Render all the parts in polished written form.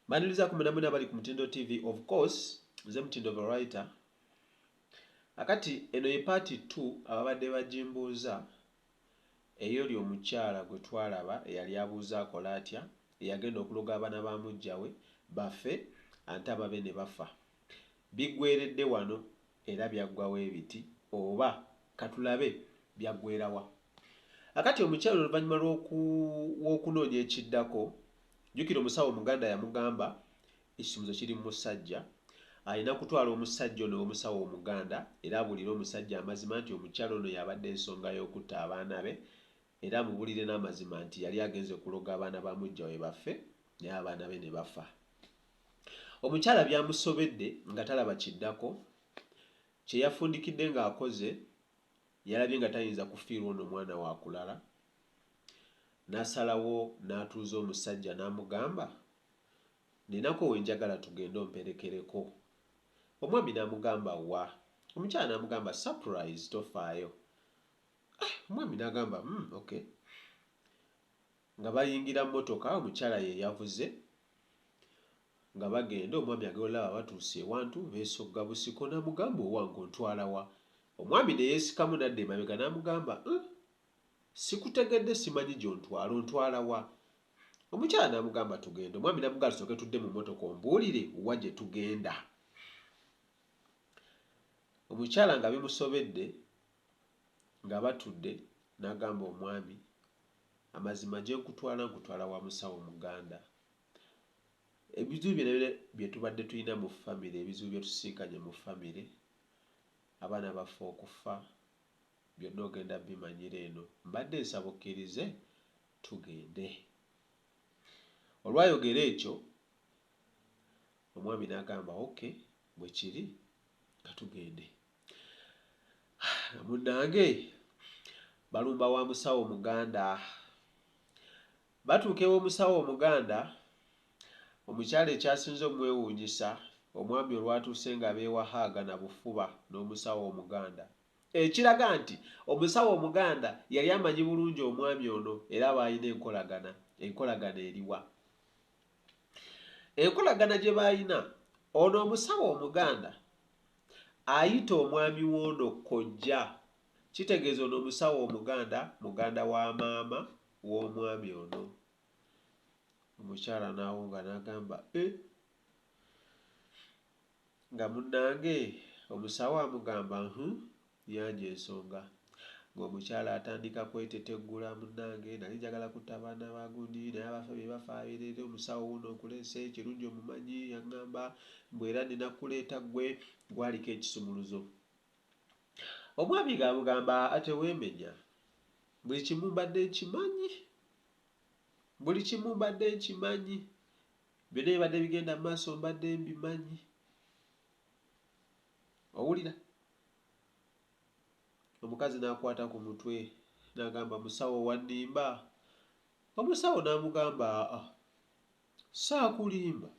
Mbanirizaako mwena mwena abali ku Mutindo TV of course nze Mutindo the writer. Akati eno ye part 2 ababadde bagimbuuza eyoli omukyala gwe twalaba eyali abuuza akola atya eyagenda okuloga abaana ba mujjawe bafe ante ababe ne bafa. Biggweredde wano era byaggwawo ebiti oba katulabe byaggwerawa. Akati omukyala oluvannyuma lw'okunoonya ekiddako, jjukira omusawo omuganda yamugamba ekisumuzo kiri mu musajja, alina kutwala omusajja ono ew'omusawo omuganda era abuulire omusajja amazima nti omukyala ono y'abadde ensonga y'okutta abaana be era amubuulire n'amazima nti yali agenze kuloga abaana ba muggya we bafe naye abaana be ne bafa. Omukyala byamusobedde nga talaba kiddako, kye yafundikidde ng'akoze Yalabye nga tayinza kufiirwa ono mwana wa kulala n'asalawo n'atuuza omusajja n'amugamba, Nninako we njagala tugende omperekereko. Omwami n'amugamba, Wa? Omukyala n'amugamba, Surprise, tofaayo. Ah, omwami n'agamba, hmm, okay. Nga bayingira mmotoka, omukyala ye yavuze. Nga bagenda, omwami agenda olaba batuuse ewantu, beesogga busiko, n'amugamba, Owange ontwala wa? Omwami ne yeesikamu n'adda emabega n'amugamba, Uh! Sikutegedde, simanyi gy'ontwala, ontwala wa? Omukyala n'amugamba, Tugende. Omwami n'amugamba, Tusooke tudde mu mmotoka ombuulire wa gye tugenda. Omukyala nga bimusobedde, nga batudde, n'agamba omwami, Amazima gye nkutwala, nkutwala wa musawo Muganda. Ebizibu byona byona byetubadde tulina mu family, ebizibu byetusisinkanye mu family, abaana baffe okufa, byonna ogenda bimanyira eno. Mbadde nsaba okkirize tugende. Olwayogera ekyo, omwami n'agamba ok bwekiri katugende. Munnange balumba wa musawo muganda. Batuuka ew'omusawo Omuganda, omukyala ekyasinze omwewuunyisa, omwami olwatuuse nga beewahhaaga na bufuba n'omusawo Omuganda. Ekiraga nti omusawo Omuganda yali amanyi bulungi omwami ono era baalina enkolagana. Enkolagana eriwa? Enkolagana gye baalina, ono omusawo Omuganda ayita omwami w'ono kkojja. Kitegeeza ono omusawo Omuganda muganda wa maama w'omwami ono. Omukyala n'awunga n'agamba, Eh! Nga munnange omusawo amugamba, Huh, yanja ensonga. Ng'omukyala atandika kweteteggula, munnange nali njagala kutta baana ba gundi naye abafa be bafa leero omusawo wuuno nkuleese, ekirungi omumanyi yaŋŋamba mbu era nnina kukuleeta ggwe, ggwe aliko ekisumuluzo. Omwami ng'amugamba, Aa teweemenya. Buli kimu mbadde nkimanyi. Buli kimu mbadde nkimanyi. Byonna ebibadde bigenda mu maaso mbadde mbimanyi. Owulira? Omukazi n'akwata ku mutwe n'agamba, Musawo wannimba? Omusawo n'amugamba, Aa, saakulimba.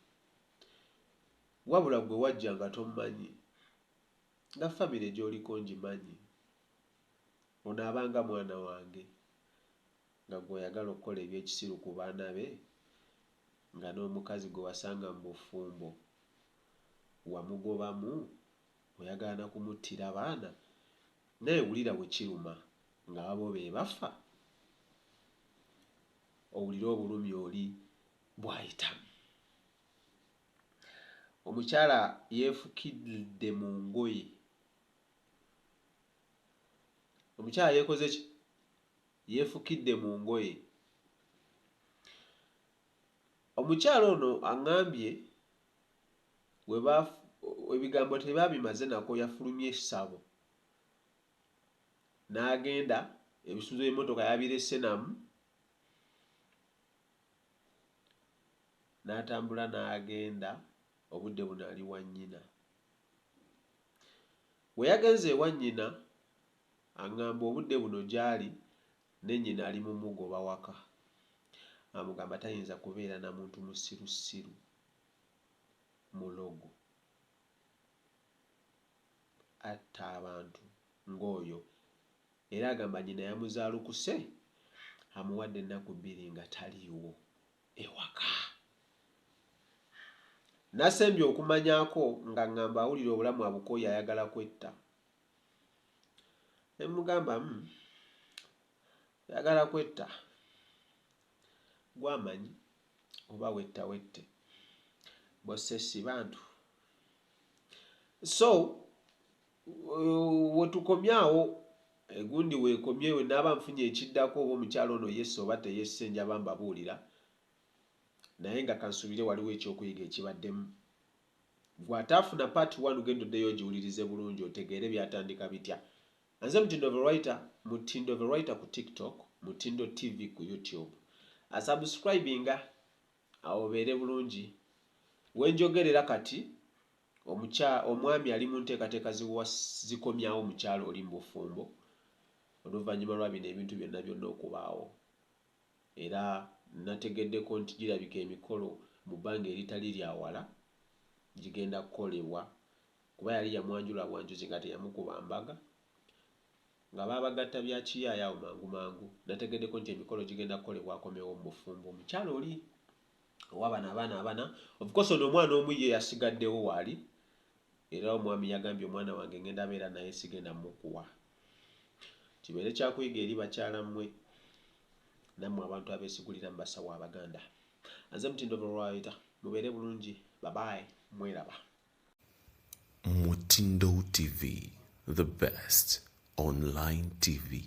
Wabula ggwe wajja nga tommanyi. Nga famire gy'oliko ngimanyi. Ono aba nga mwana wange nga gwe oyagala okukola ebyekisiru ku baana be nga n'omukazi gwe wasanga mu bufumbo wamugobamu oyagala na kumuttira baana? Naye wulira bwe kiruma nga ababo be bafa owulire obulumi oli bw'ayitamu. Omukyala yeefukidde mu ngoye. Omukyala yeekoze ki? Yeefukidde mu ngoye. Omukyala ono aŋŋambye we ebigambo tebaabimaze nako yafulumye essabo n'agenda ebisumuluzo by'emmotoka yabirese namu n'atambula n'agenda obudde buno ali wa nnyina. We yagenze ewa nnyina ang'amba obudde buno gy'ali ne nnyina ali mu mugoba waka. Amugamba tayinza kubeera na muntu musirusiru, mulogo, atta abantu ng'oyo era agamba nnyina yamuzaalukuse amuwadde ennaku bbiri nga taliiwo ewaka. Nasembye okumanyaako nga ŋŋamba awulira obulamu abukooye ayagala kwetta. Ne mmugamba, oyagala kwetta? Ggwe amanyi oba wetta wette. Bosse si bantu. So wetukomye awo egundi weekomye we naaba nfunye ekiddako oba omukyala ono yesse oba teyesse njaba mbabuulira naye nga kansubire waliwo ekyokuyiga ekibaddemu. Gwe ataafuna part 1 genda oddeyo ogiwulirize bulungi otegeere byatandika bitya. Nze Mutindo the Writer, Mutindo the Writer ku TikTok, Mutindo TV ku YouTube. Asubscribinga awo obeere bulungi. Wenjogerera kati omukya omwami ali mu nteekateeka zikomyawo omukyala oli mu bufumbo oluvannyuma lwa bino ebintu byonna byonna okubaawo. Era nategeddeko nti girabika emikolo mu bbanga eritali lya wala gigenda kukolebwa kuba yali yamwanjula bwanjuzi nga teyamukuba mbaga nga baabagatta bya kiyaaye awo mangu mangu. Nategeddeko nti emikolo gigenda kukolebwa akomewo mu bufumbo omukyala oli owa bano abaana abana. Of course ono omwana omu ye yasigaddewo waali era omwami yagambye omwana wange ngenda beera naye sigenda mukuwa. Kibeere kyakuyiga eri bakyala mmwe nammwe abantu abeesigulira mu basawo Abaganda. Nze Mutindo Writer, mubeere bulungi, babaye mweraba. Mutindo TV, the best online TV.